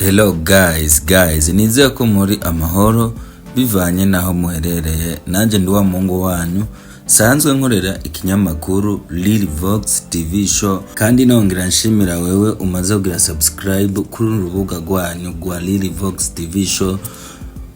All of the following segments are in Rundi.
Hello guys, guys, nizeye ko muri amahoro bivanye naho muherereye. Nanjye ndi wa muhungu wanyu sanzwe nkorera ikinyamakuru Lil Vox TV Show, kandi nongera nshimira wewe umaze kugira subscribe kuri uru rubuga rwanyu rwa Lil Vox TV Show.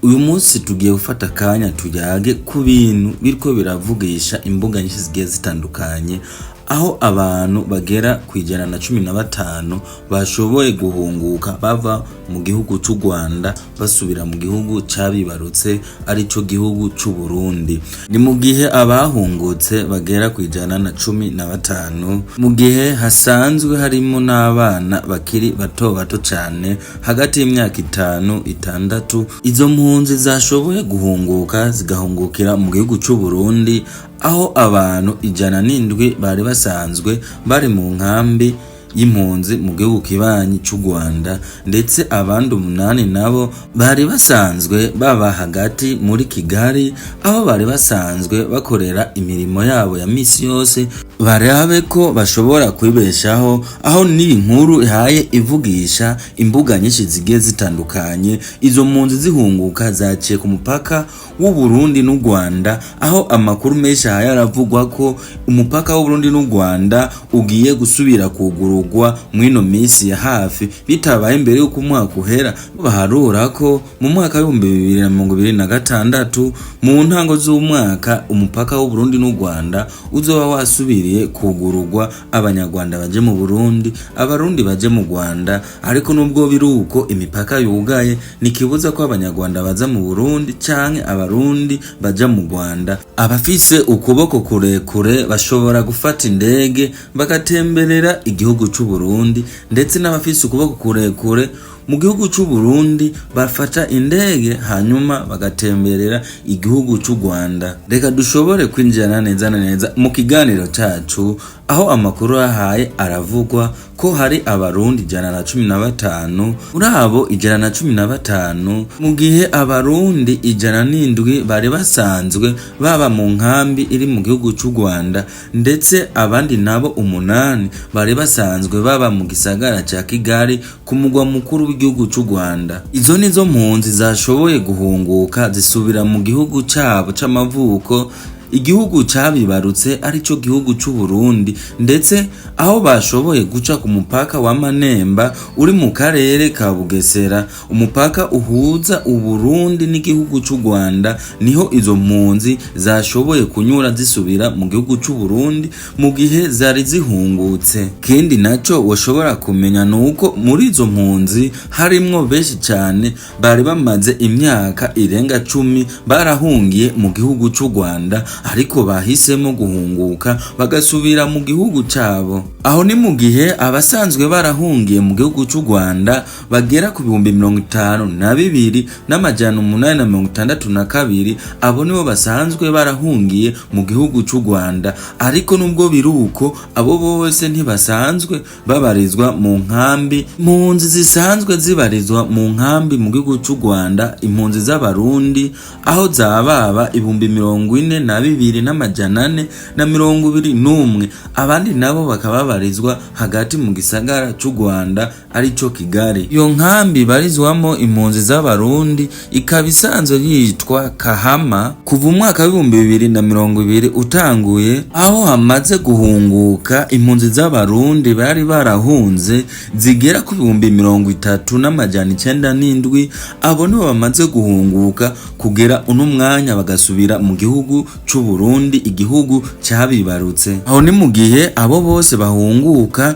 Uyu munsi tugiye gufata akanya tuyage ku bintu biriko biravugisha imbuga nyinshi zigiye zitandukanye, aho abantu bagera ku 115 bashoboye guhunguka bava mu gihugu c'u Rwanda basubira mu gihugu cabibarutse, arico gihugu c'u Burundi. Ni mu gihe abahungutse bagera ku 115, mu gihe hasanzwe harimo n'abana bakiri bato bato cane, hagati y'imyaka 5, 6. Izo mpunzi zashoboye guhunguka zigahungukira mu gihugu c'u Burundi, aho abantu 107 bari basanzwe bari mu nkambi y'impunzi mu gihugu kibanyi c'u Rwanda, ndetse abandi 8 nabo bari basanzwe baba hagati muri Kigali, aho bari basanzwe bakorera imirimo yabo ya misi yose barabe ko bashobora kwibeshaho. Aho ni inkuru ihaye ivugisha imbuga nyinshi zigiye zitandukanye. Izo mpunzi zihunguka zaciye ku mupaka w'u Burundi n'u Rwanda, aho amakuru menshi ahaye aravugwa ko umupaka w'u Burundi n'u Rwanda ugiye gusubira kugururwa mw'ino minsi ya hafi, bitabaye imbere y'uko umwaka uhera. Baharura ko mu mwaka w'2026, mu ntango z'umwaka, umupaka w'u Burundi n'u Rwanda uzoba wasubiriye kugururwa, Abanyarwanda baje mu Burundi, Abarundi baje mu Rwanda. Ariko nubwo biri uko imipaka yugaye, ntikibuza ko Abanyarwanda baza mu Burundi canke Abarundi baja mu Rwanda. Abafise ukuboko kurekure bashobora gufata indege bagatemberera igihugu c'u Burundi, ndetse n'abafise ukuboko kurekure mu gihugu c'u Burundi bafata indege hanyuma bagatemberera igihugu c'u Rwanda. Reka dushobore kwinjirana neza na neza mu kiganiro cacu, aho amakuru ahaye aravugwa ko hari Abarundi 115. Muri abo 115, mu gihe Abarundi 107 bari basanzwe baba mu nkambi iri mu gihugu c'u Rwanda, ndetse abandi nabo 8 bari basanzwe baba mu gisagara ca Kigali, ku mugwa mukuru w'igihugu c'u Rwanda. Izo nizo mpunzi zashoboye guhunguka zisubira mu gihugu cabo c'amavuko, igihugu cabibarutse, arico gihugu c'u Burundi, ndetse aho bashoboye guca ku mupaka wa Manemba uri mu karere ka Bugesera, umupaka uhuza Uburundi n'igihugu c'u Rwanda. Niho izo mpunzi zashoboye kunyura zisubira mu gihugu c'u Burundi mu gihe zari zihungutse. Kindi naco washobora kumenya nuko muri izo mpunzi harimwo benshi cane bari bamaze imyaka irenga 10 barahungiye mu gihugu c'u Rwanda, ariko bahisemo guhunguka bagasubira mu gihugu cabo. Aho ni mu gihe abasanzwe barahungiye mu gihugu c'u Rwanda bagera ku 52,862. Abo nibo basanzwe barahungiye mu gihugu c'u Rwanda. Ariko nubwo biruko, abo bose ntibasanzwe babarizwa mu nkambi. Impunzi zisanzwe zibarizwa mu nkambi mu gihugu c'u Rwanda, impunzi z'Abarundi, aho zababa 42,421, abandi nabo bakaba babarizwa hagati mu gisagara c'u Rwanda, arico Kigali. Iyo nkambi barizwamo impunzi z'Abarundi ikaba isanzwe yitwa Kahama. Kuva umwaka w'2020 utanguye, aho hamaze guhunguka impunzi z'Abarundi bari barahunze zigera ku 30,907. Abo nibo bamaze guhunguka kugera uno mwanya bagasubira mu gihugu c'u Burundi, igihugu cabibarutse. Aho ni mu gihe abo bose bahunguka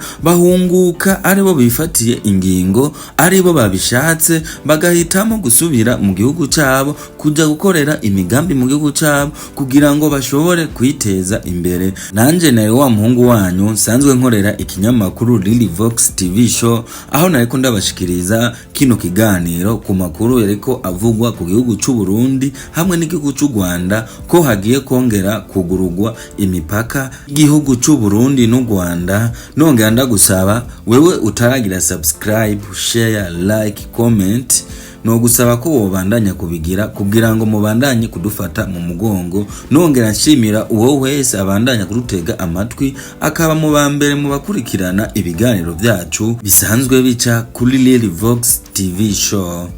aribo bifatiye ingingo, aribo babishatse, bagahitamo gusubira mu gihugu cabo, kuja gukorera imigambi mu gihugu cabo kugira ngo bashobore kwiteza imbere. Nanje nari wa muhungu wanyu nsanzwe nkorera ikinyamakuru Lil Vox TV Show, aho nariko ndabashikiriza kino kiganiro ku makuru yariko avugwa ku gihugu c'u Burundi hamwe n'igihugu c'u Rwanda, ko hagiye kongera kugurugwa imipaka y'igihugu c'u Burundi n'u Rwanda. Nongera ndagusaba wewe utaragira subscribe, share, like, comment. No gusaba ko wobandanya kubigira kugira ngo mubandanye kudufata mu mugongo. Nongera nshimira uwo wese abandanya kudutega amatwi, akaba mu ba mbere mu bakurikirana ibiganiro byacu bisanzwe bica kuri Lily Vox TV Show.